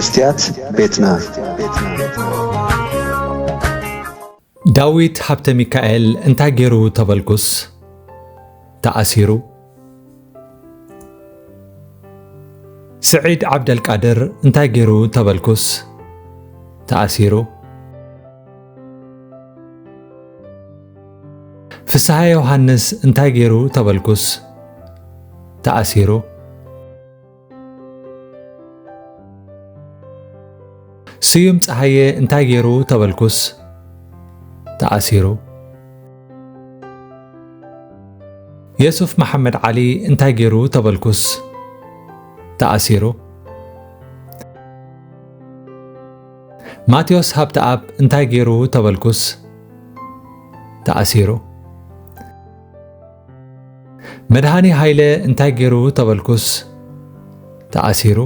መስትያት ቤትና። ዳዊት ሃብተ ሚካኤል እንታይ ገይሩ ተበልኩስ ተኣሲሩ። ስዒድ ዓብደልቃድር እንታይ ገይሩ ተበልኩስ ተኣሲሩ። ፍስሃ ዮሃንስ እንታይ ገይሩ ተበልኩስ ተኣሲሩ። ስዩም ጸሃየ እንታይ ገይሩ ተበልኩስ ተኣሲሩ። የሱፍ መሓመድ ዓሊ እንታይ ገይሩ ተበልኩስ ተኣሲሩ። ማቴዎስ ሃብተኣብ እንታይ ገይሩ ተበልኩስ ተኣሲሩ። መድሃኒ ሃይለ እንታይ ገይሩ ተበልኩስ ተኣሲሩ።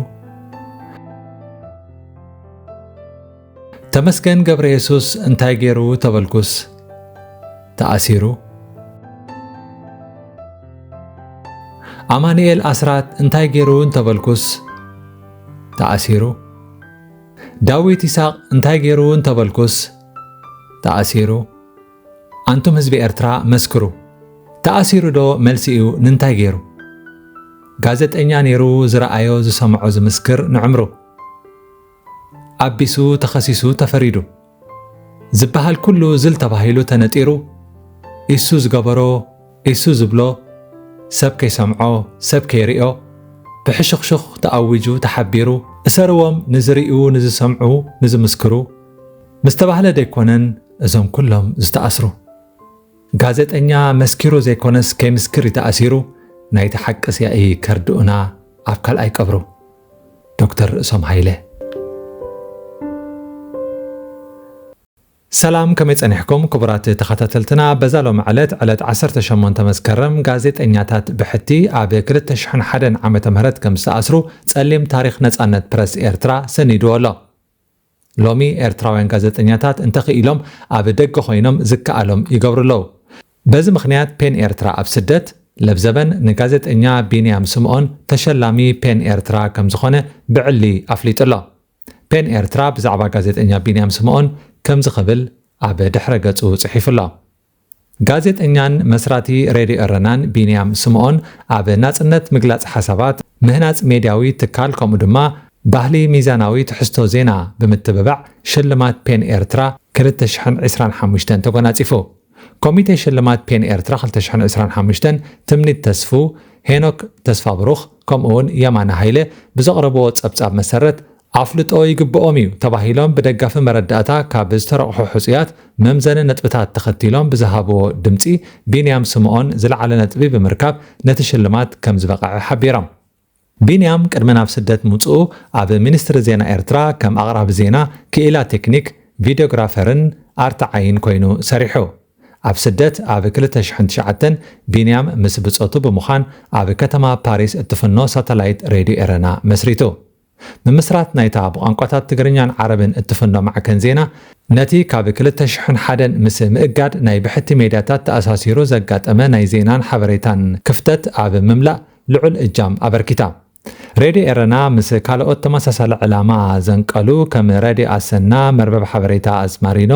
ተመስገን ገብረ የሱስ እንታይ ገይሩ ተበልኩስ ተኣሲሩ። ኣማኑኤል ኣስራት እንታይ ገይሩ እንተበልኩስ ተኣሲሩ። ዳዊት ይስሐቅ እንታይ ገይሩ እንተበልኩስ ተኣሲሩ። ኣንቱም ህዝቢ ኤርትራ መስክሩ። ተኣሲሩ ዶ? መልሲ እዩ፣ ንንታይ ገይሩ? ጋዜጠኛ ነይሩ፣ ዝረኣዮ ዝሰምዖ ዝምስክር ንዕምሩ። ኣቢሱ ተኸሲሱ ተፈሪዱ። ዝበሃል ኩሉ ዝል ተባሂሉ ተነጢሩ። ኢሱ ዝገበሮ፣ ኢሱ ዝብሎ፣ ሰብ ከይሰምዖ፣ ሰብ ከይርእዮ፣ ብሕሹኽሹኽ ተኣዊጁ ተሓቢሩ። እሰርዎም ንዝርእዩ፣ ንዝሰምዑ፣ ንዝምስክሩ ምስ ተባህለ ደይኮነን እዞም ኩሎም ዝተኣስሩ። ጋዜጠኛ መስኪሩ ዘይኮነስ ከይምስክር እዩ ተኣሲሩ። ናይቲ ሓቂ ሲያኢ ከርድኡና ኣብ ካልኣይ ቀብሩ። ዶክተር ርእሶም ሃይለ። ሰላም፣ ከመይ ጸኒሕኩም ክቡራት ተኸታተልትና? በዛ ሎሚ ዕለት፣ ዕለት ዓሰርተ ሸሞንተ መስከረም፣ ጋዜጠኛታት ብሕቲ ኣብ ክልተ ሽሕን ሓደን ዓመተ ምህረት ከም ዝተኣስሩ ጸሊም ታሪኽ ነጻነት ፕረስ ኤርትራ ሰኒድዎ ኣሎ። ሎሚ ኤርትራውያን ጋዜጠኛታት እንተኽኢሎም ኣብ ደገ ኮይኖም ዝከኣሎም ይገብሩ ኣለዉ። በዚ ምኽንያት ፔን ኤርትራ ኣብ ስደት ለብዘበን ንጋዜጠኛ ቢንያም ስምኦን ተሸላሚ ፔን ኤርትራ ከም ዝኾነ ብዕሊ ኣፍሊጡ ኣሎ። ፔን ኤርትራ ብዛዕባ ጋዜጠኛ ቢንያም ስምኦን ከምዚ ክብል ኣብ ድሕረ ገጹ ጽሒፉ ኣሎ። ጋዜጠኛን መስራቲ ሬድዮ ኤረናን ቢንያም ስምኦን ኣብ ናጽነት ምግላጽ ሓሳባት፣ ምህናጽ ሜድያዊ ትካል ከምኡ ድማ ባህሊ ሚዛናዊ ትሕዝቶ ዜና ብምትብባዕ ሽልማት ፔን ኤርትራ ክልተ ሽሕን ዕስራን ሓሙሽተን ተጎናጺፉ። ኮሚቴ ሽልማት ፔን ኤርትራ ክልተ ሽሕን ዕስራን ሓሙሽተን ትምኒት ተስፉ፣ ሄኖክ ተስፋብሩኽ ከምኡውን የማነ ሃይለ ብዘቕረብዎ ጸብጻብ መሰረት ኣፍልጦ ይግብኦም እዩ ተባሂሎም ብደጋፊ መረዳእታ ካብ ዝተረቑሑ ሕጹያት መምዘኒ ነጥብታት ተኸቲሎም ብዝሃብዎ ድምጺ ቢንያም ስምኦን ዝለዓለ ነጥቢ ብምርካብ ነቲ ሽልማት ከም ዝበቕዐ ሓቢሮም። ቢንያም ቅድሚ ናብ ስደት ምውጽኡ ኣብ ሚኒስትሪ ዜና ኤርትራ ከም ኣቕራቢ ዜና፣ ክኢላ ቴክኒክ፣ ቪድዮግራፈርን ኣርትዓይን ኮይኑ ሰሪሑ። ኣብ ስደት ኣብ ክልተ ሽሕን ትሽዓተን ቢንያም ምስ ብጾቱ ብምዃን ኣብ ከተማ ፓሪስ እትፍኖ ሳተላይት ሬድዮ ኤረና መስሪቱ። ምምስራት ናይታ ብቋንቋታት ትግርኛን ዓረብን እትፍኖ ማዕከን ዜና፣ ነቲ ካብ ክልተ ሽሕን ሓደን ምስ ምእጋድ ናይ ብሕቲ ሜድያታት ተኣሳሲሩ ዘጋጠመ ናይ ዜናን ሓበሬታን ክፍተት ኣብ ምምላእ ልዑል እጃም ኣበርኪታ። ሬድዮ ኤረና ምስ ካልኦት ተመሳሳሊ ዕላማ ዘንቀሉ ከም ሬድዮ ኣሰና፣ መርበብ ሓበሬታ ኣዝማሪኖ፣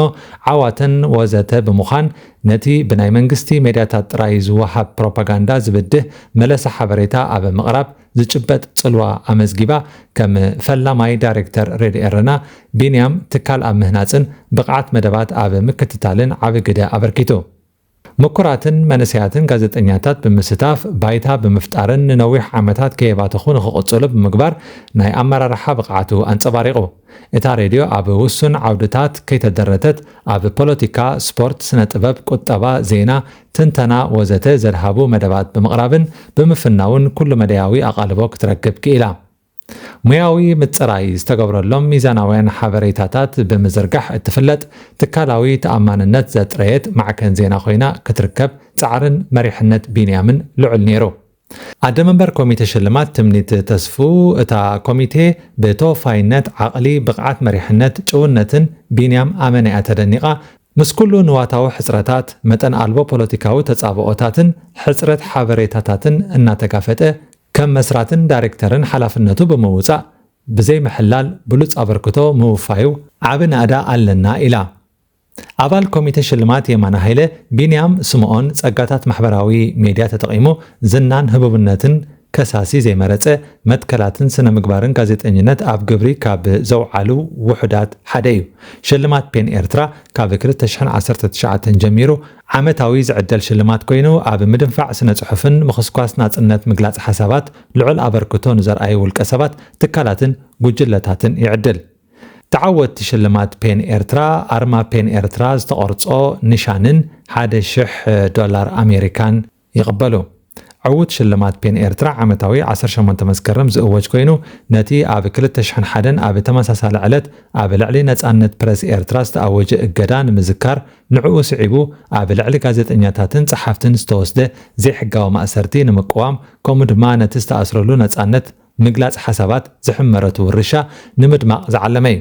ዓዋተን ወዘተ ብምዃን ነቲ ብናይ መንግስቲ ሜድያታት ጥራይ ዝወሃብ ፕሮፓጋንዳ ዝብድህ መለሳ ሓበሬታ ኣብ ምቕራብ ዝጭበጥ ጽልዋ ኣመዝጊባ። ከም ፈላማይ ዳይሬክተር ሬድዮ ኤረና ቢንያም ትካል ኣብ ምህናጽን ብቕዓት መደባት ኣብ ምክትታልን ዓቢ ግደ ኣበርኪቱ። ምኩራትን መንእሰያትን ጋዜጠኛታት ብምስታፍ ባይታ ብምፍጣርን ንነዊሕ ዓመታት ከየባተኹ ንኽቕጽሉ ብምግባር ናይ ኣመራርሓ ብቕዓቱ ኣንጸባሪቑ። እታ ሬድዮ ኣብ ውሱን ዓውድታት ከይተደረተት ኣብ ፖለቲካ፣ ስፖርት፣ ስነ ጥበብ፣ ቁጠባ፣ ዜና፣ ትንተና ወዘተ ዘድሃቡ መደባት ብምቕራብን ብምፍናውን ኩሉ መደያዊ ኣቓልቦ ክትረክብ ክኢላ። ሙያዊ ምጽራይ ዝተገብረሎም ሚዛናውያን ሓበሬታታት ብምዝርጋሕ እትፍለጥ ትካላዊ ተኣማንነት ዘጥረየት ማዕከን ዜና ኮይና ክትርከብ ጻዕርን መሪሕነት ቢንያምን ልዑል ነይሩ። ኣደ መንበር ኮሚቴ ሽልማት ትምኒት ተስፉ፣ እታ ኮሚቴ ብተወፋይነት፣ ዓቕሊ፣ ብቕዓት መሪሕነት፣ ጭውነትን ቢንያም ኣመና እያ ተደኒቓ። ምስ ኩሉ ንዋታዊ ሕጽረታት፣ መጠን ኣልቦ ፖለቲካዊ ተጻብኦታትን ሕጽረት ሓበሬታታትን እናተጋፈጠ፣ ከም መስራትን ዳይሬክተርን ሓላፍነቱ ብምውጻእ፣ ብዘይ ምሕላል ብሉጽ ኣበርክቶ ምውፋዩ ዓቢ ናእዳ ኣለና ኢላ። ኣባል ኮሚተ ሽልማት የማነ ሃይለ፣ ቢንያም ስምኦን ጸጋታት ማሕበራዊ ሜድያ ተጠቒሙ ዝናን ህቡብነትን ከሳሲ ዘይመረጸ፣ መትከላትን ስነ ምግባርን ጋዜጠኝነት ኣብ ግብሪ ካብ ዘውዓሉ ውሑዳት ሓደ እዩ። ሽልማት ፔን ኤርትራ ካብ ክልተ ሽሕን ዓሰርተ ትሽዓተን ጀሚሩ ዓመታዊ ዝዕደል ሽልማት ኮይኑ፣ ኣብ ምድንፋዕ ስነ ጽሑፍን ምኽስኳስ ናጽነት ምግላጽ ሓሳባት ልዑል ኣበርክቶ ንዘርኣዩ ውልቀ ሰባት፣ ትካላትን ጉጅለታትን ይዕድል። ተዓወትቲ ሽልማት ፔን ኤርትራ፣ ኣርማ ፔን ኤርትራ ዝተቐርጾ ኒሻንን ሓደ ሽሕ ዶላር ኣሜሪካን ይቕበሉ። ዕዉት ሽልማት ፔን ኤርትራ ዓመታዊ ዓሰርተ ሸሞንተ መስከረም ዝእወጅ ኮይኑ፣ ነቲ ኣብ ክልተ ሽሕን ሓደን ኣብ ተመሳሳሊ ዕለት ኣብ ልዕሊ ነጻነት ፕረስ ኤርትራ ዝተኣወጀ እገዳ ንምዝካር፣ ንዕኡ ስዒቡ ኣብ ልዕሊ ጋዜጠኛታትን ጸሓፍትን ዝተወስደ ዘይሕጋዊ ማእሰርቲ ንምቅዋም፣ ከምኡ ድማ ነቲ ዝተኣስረሉ ነጻነት ምግላጽ ሓሳባት ዝሕመረቱ ውርሻ ንምድማቕ ዝዓለመ እዩ።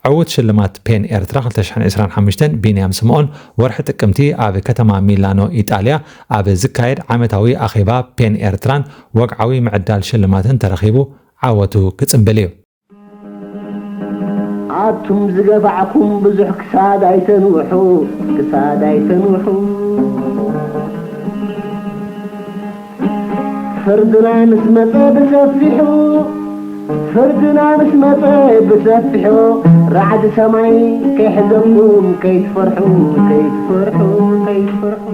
ዕዉት ሽልማት ፔን ኤርትራ ክልተ ሽሕን ዕስራን ሓሙሽተን ቢንያም ስምኦን፣ ወርሒ ጥቅምቲ ኣብ ከተማ ሚላኖ ኢጣልያ ኣብ ዝካየድ ዓመታዊ ኣኼባ ፔን ኤርትራን ወግዓዊ ምዕዳል ሽልማትን ተረኺቡ ዓወቱ ክጽንብል እዩ። ኣቱም ዝገባዕኩም ብዙሕ ክሳድ ኣይተንውሑ፣ ክሳድ ኣይተንውሑ። ፍርድና ምስ መጸ ብሰፊሑ፣ ፍርድና ምስ መጸ ብሰፊሑ፣ ራዕዲ ሰማይ ከይሕዘኩም ከይትፈርሑ፣ ከይትፈርሑ፣ ከይትፈርሑ።